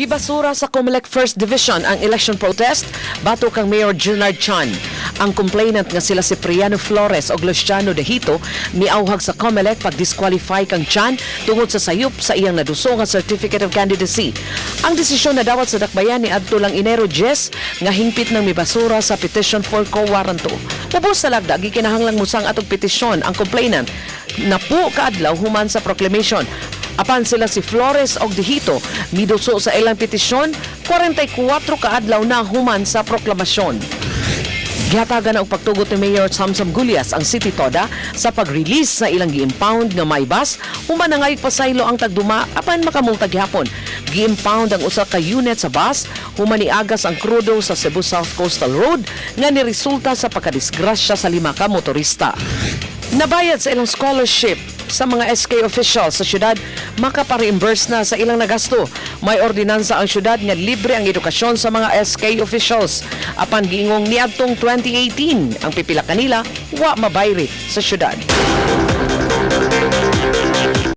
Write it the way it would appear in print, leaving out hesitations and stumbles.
Gibasura sa COMELEC First Division ang election protest batok kang Mayor Junard Chan. Ang complainant nga sila Cipriano Flores o Luciano Dehito miauhag sa COMELEC pag-disqualify kang Chan tungod sa sayop sa iyang naduso nga Certificate of Candidacy. Ang desisyon nadawat sa dakbayan ni adto lang Enero 10 nga hingpit ng mibasura sa petition for quo warranto. Ubos sa lagda, gikinahanglang musang atong petisyon ang complainant napo kaadlaw human sa proclamation. Apan sila si Flores og Dihito miduso sa ilang petisyon 44 kaadlaw na human sa proklamasyon. Gihatagan na og pagtugot ni Mayor Samsam Gullas ang City Toda sa pag-release sa ilang gi-impound nga maybus human nangayog pasaylo ang tagduma apan makamulta gihapon. Gi-impound ang usa ka unit sa bus human niagas ang krudo sa Cebu South Coastal Road nga niresulta sa pagkadisgrasya sa lima ka motorista. Nabayad sa ilang scholarship sa mga SK officials sa syudad, makapa-reimburse na sa ilang nagasto. May ordinansa ang syudad nga libre ang edukasyon sa mga SK officials. Apan giingong niadtong 2018 ang pipila kanila wa mabayri sa syudad.